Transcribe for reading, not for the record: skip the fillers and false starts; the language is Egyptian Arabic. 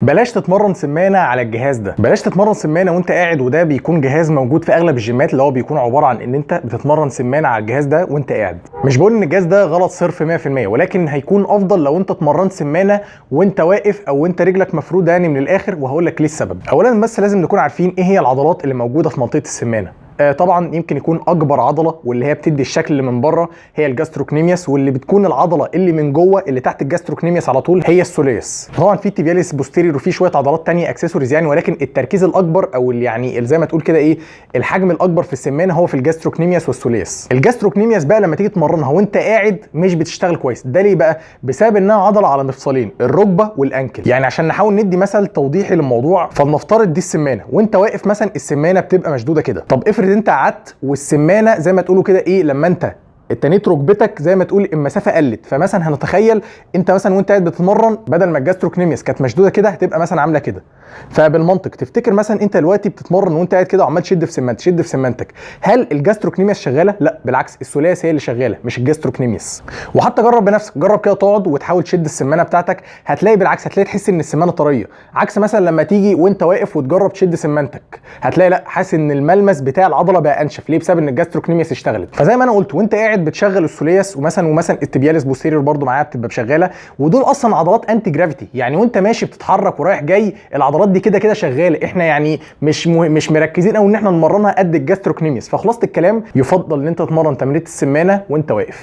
بلاش تتمرن سمانه على الجهاز ده، بلاش تتمرن سمانه وانت قاعد، وده بيكون جهاز موجود في اغلب الجيمات اللي هو بيكون عبارة عن ان انت بتتمرن سمانه على الجهاز ده وانت قاعد. مش بقول ان الجهاز ده غلط صرف 100%، ولكن هيكون افضل لو انت اتمرنت سمانه وانت واقف او وانت رجلك مفروده يعني من الاخر، وهقول لك ليه السبب. اولا بس لازم نكون عارفين ايه هي العضلات اللي موجودة في منطقة السمانه. طبعا يمكن يكون اكبر عضلة واللي هي بتدي الشكل اللي من بره هي ال gastrocnemius، واللي بتكون العضلة اللي من جوه اللي تحت ال gastrocnemius على طول هي ال soleus. طبعا في tibialis posterior وفي شوية عضلات تانية اكسسوارز يعني، ولكن التركيز الاكبر او اللي يعني زي ما تقول كده ايه الحجم الاكبر في السمانه هو في ال gastrocnemius وال soleus. ال gastrocnemius بقى لما تيجي تمرنها وانت قاعد مش بتشتغل كويس. ده ليه بقى؟ بسبب انها عضلة على مفصلين، الركبة وال ankle. يعني عشان نحاول ندي مثل توضيحي للموضوع، فلنفترض دي السمانه وانت واقف مثلا السمانه بتبقى مشدودة كده. طب افرض انت قعدت والسمانه زي ما تقولوا كده ايه لما انت اتنيت ركبتك زي ما تقول المسافة قلت، فمثلا هنتخيل انت مثلا وانت قاعد بتتمرن بدل ما ال gastrocnemius كانت مشدودة كده هتبقى مثلا عامله كده. فبالمنطق تفتكر مثلا انت دلوقتي بتتمرن وانت قاعد كده وعمال تشد في سمانتك تشد في سمانتك، هل ال gastrocnemius شغالة؟ لا بالعكس، ال soleus هي اللي شغالة مش ال gastrocnemius. وحتى جرب بنفسك، جرب كده تقعد وتحاول تشد السمانه بتاعتك، هتلاقي بالعكس هتلاقي تحس ان السمانه طرية، عكس مثلا لما تيجي وانت واقف وتجرب تشد سمانتك هتلاقي لا، حاسس ان الملمس بتاع العضلة بقى انشف. ليه؟ بسبب ان ال gastrocnemius اشتغلت. فزي ما انا قلت وانت قاعد بتشغل ال soleus ومثلا ال tibialis posterior برضو معاها بتبقى شغالة، ودول اصلا عضلات anti gravity، يعني وانت ماشي بتتحرك ورايح جاي العضلات دي كده كده شغالة، احنا يعني مش مركزين قوي ان احنا نمرنها قد ال gastrocnemius. فخلاصه الكلام يفضل ان انت تتمرن تمرينه السمانه وانت واقف.